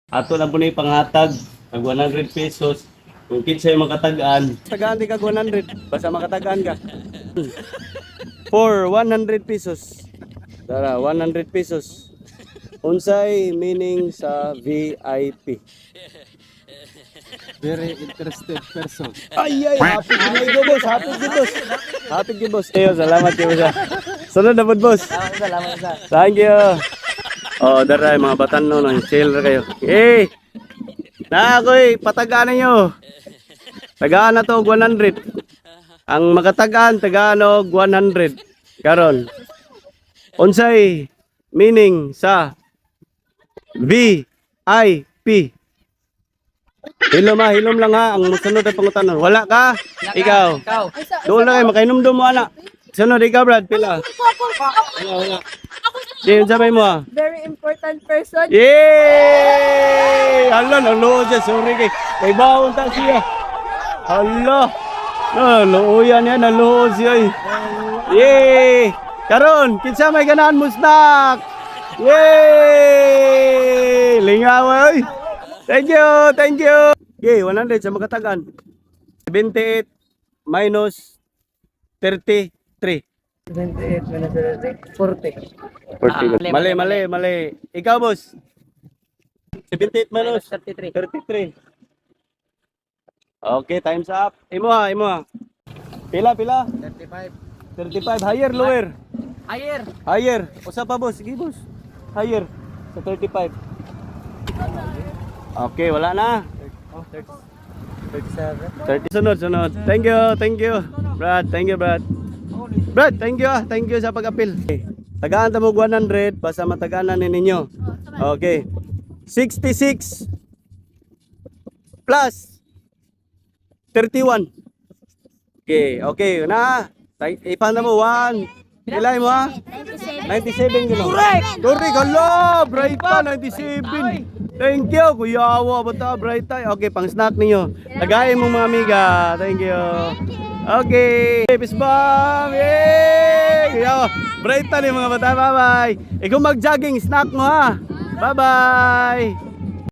Ato na po na ipanghatag ang 100 pesos. Kung kinsay makatag-an, tagaan di ka 100, basta makatag-an ka. For 100 pesos. Tara, 100 pesos. Unsay meaning sa VIP? Very interested person. Ay, ay, happy gyud ko, boss. Happy gyud, boss. Happy gyud, boss. Ayo, salamat kayo sa. Sunod na pod, boss. Salamat sa. Thank you. Oh, dara mga batan no, no, chill ra kayo. Eh. Na ako'y patagaan ninyo. Tagaan na to og 100. Ang makatagaan tagaan og 100. Karon. Unsay meaning sa VIP? Hilom ha, hilom lang ha. Ang musunod ay pangutanon. Wala ka? Ikaw. Ikaw. Doon lang kayo, makainumdum mo ana. Sunod ikaw, Brad, pila. Wala, wala. Sige, sabay mo ah. Very important person. Yay! Hala, naluo siya. Sorry kay. Kay bawon ta siya. Hala. Naluo yan yan. Naluo siya eh. Yay! Karon, kinsa may ganahan mo snack? Yay! Lingaw oy. Thank you, thank you. Okay, 100 sa makatagan. 78 minus 33. 28 minus 40. 40. Mali, mali, mali. Ikaw, boss. 78 minus 33. 33. Okay, time's up. Imo ha, imo ha. Pila, pila? 35. 35. Higher, lower? Higher. Higher. Usa pa, boss. Sige, boss. Higher. Sa 35. Okay, wala na. Oh, 30, 37. 30. Sunod, sunod. Thank you, thank you. Brad, thank you, Brad. Brad, thank you ah. Thank you sa pag-apil. Okay. Tagaan ta mo 100 basta matagaanan ni ninyo. Okay. 66 plus 31. Okay. Na. Ipanda mo 1. Ilay mo ah. 97 gino. Correct. Correct. Hala, bright pa 97. Thank you, Kuya Awa, bata bright tayo. Okay, pang snack ninyo. Tagayin mo mga amiga. Thank you. Okay. Peace bomb. Yay! Kuya Awa, bright ta ni mga bata. Bye-bye. Ikaw mag-jogging, snack mo ha. Bye-bye.